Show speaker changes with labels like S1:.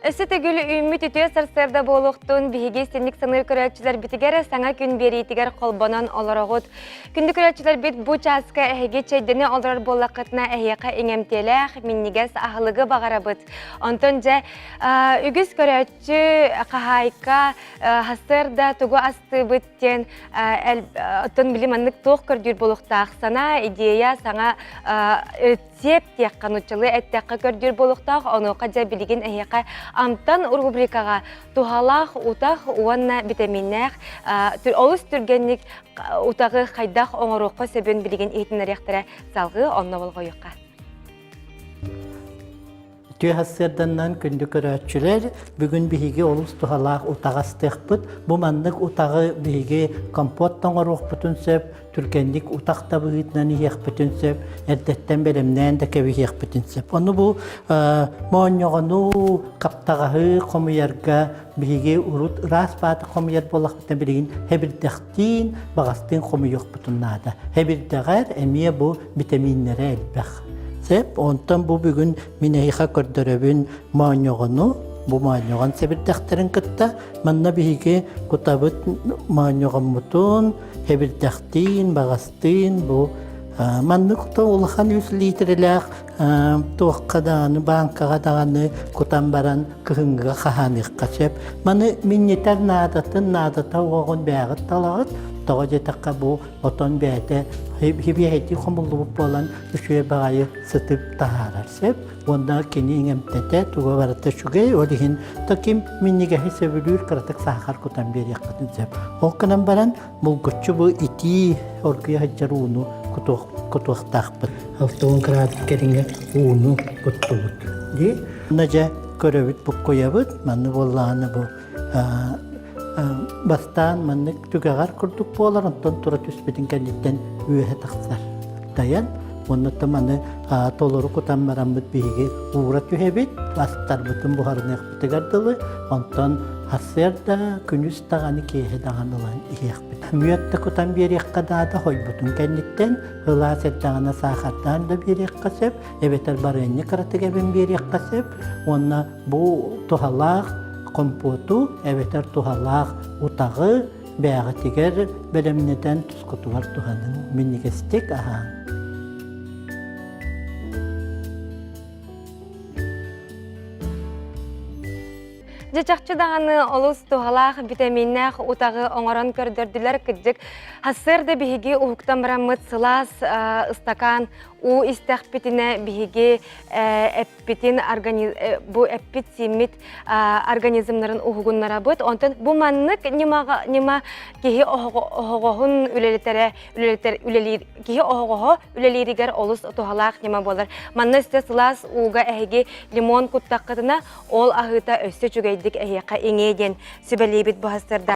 S1: Өссө төгүл үүммүт үтүө сарсыарда буолуохтун биһиги синник саныыр көрөөччүлэрбитигэр саҥа күн биэриитигэр холбонон олороҕут. Күндү көрөөччүлэрбит бу чааска эһиги чэйдэни олорор буоллаххытына эһиэхэ иҥэмтиэлээх, минньигэс аһылыгы баҕарабыт. Онтон дьэ үгүс көрөөччү хаһаайка сарсыарда тугу астыыбыт диэн оттон били маннык туох көрдүүр буолуохтаах санаа, идея, саҥа сиэп диэххэ нууччалыы эттэххэ көрдүүр буолуохтаах онуоха дьэ билигин эһиэхэ амтан рубрикаҕа туһалаах утах уонна битэмииннээх олус түргэнник утаҕы хайдах оҥоруохха сөбүн билигин иһитиннэриэхтэрэ салҕыы онно болҕойуохха
S2: Үтүө сарсыарданнан күндү көрөөччүлэр, бүгүн биһиги олус туһалаах утаҕы астыахпыт. Бу маннык утаҕы биһиги компот оҥоруохпутун сөп, түргэнник утах да быһыытынан иһиэхпитин сөп, эрдэттэн бэлэмнээн да кэбиһиэхпитин сөп. Ону бу моонньоҕону, хаптаҕаһы хомуйарга биһиги урут ыраас бааты хомуйар буоллахпытына билигин хэбирдэхтиин, баҕастыын хомуйуохпутун наада. Хэбирдэҕэр эмиэ бу битэмииннэрэ элбэх. Сөп, онтон бу бүгүн мин эһиэхэ көрдөрөбүн моонньоҕону, бу моонньоҕон сэбирдэхтэрин кытта манна биһиги кутабыт моонньоҕоммутун Хэбирдэхтиин, баҕастыын бу маннык улахан үс литрэлээх туохха даҕаны бааҥкаҕа даҕаны кутан баран кыһыҥҥыга хаһааныахха сөп. Маны минньитэр наадатын наадата уоҕун бэйэҕит талаҕыт. Тоҕо диэтэххэ бу отон бэйэтэ хибиэһэйдии хомуллубут буолан үчүгэй баҕайы сытып таһаарар сөп. Уонна кини иҥэмтэтэ туга барыта үчүгэй, ол иһин то ким минньигэһи сөбүлүүр кыратык саахар кутан биэриэххитин сөп. Ол гынан баран булгуччу бу итии оргуйа сылдьар ууну кутуохтаахпыт. 60 градус кэриҥэ ууну куттубут. Дии. Онно дьэ көрөбүт, буккуйабыт. Манны буоллаҕына бу бастаан маннык түгэҕэр курдук буолар, онтон тура түспүтүн кэнниттэн үөһэ тахсар. Тайан, уонна маны толору кутан бараммыт биһиги уура түһэбит, астарбытын буһарыныахпытыгар дылы, онтон сарсыарда, күнүс даҕаны, киэһэ даҕаны ылан иһиэхпит. Мүөт да кутан биэриэххэ наада, хойбутун кэнниттэн, ылаас эрдэҕинэ саахардаан да биэриэххэ сөп, эбэтэр барыанньа кыратык эбэн биэриэххэ сөп уонна Бу туһалаах компоту эбэтэр туһалаах утаҕы бэйэҕитигэр бэлэмнэтэн тускутугар туһаныҥ, минньигэстик аһааҥ.
S1: Дьэ чахчы даҕаны олус туһалаах битэмииннээх утаҕы оҥорон көрдөрдүлэр кырдьык. Сарсыарда биһиги уһуктан бараммыт сылаас ыстакаан уу истэхпитинэ биһиги эппитин бу эппит-сииммит организмнарын уһугуннарабыт. Онтон бу маннык ньыма киһи оһоҕоһун үлэлэтэрэ үлэлэтэр үлэлиир киһи оһоҕоһо үлэлииригэр олус туһалаах ньыма буолар. Манна өссө сылаас ууга эһиги лимон куттаххытына ол аһыыта өссө үчүгэйдик эһиэхэ иҥиэ диэн сүбэлиибит бу сарсыарда.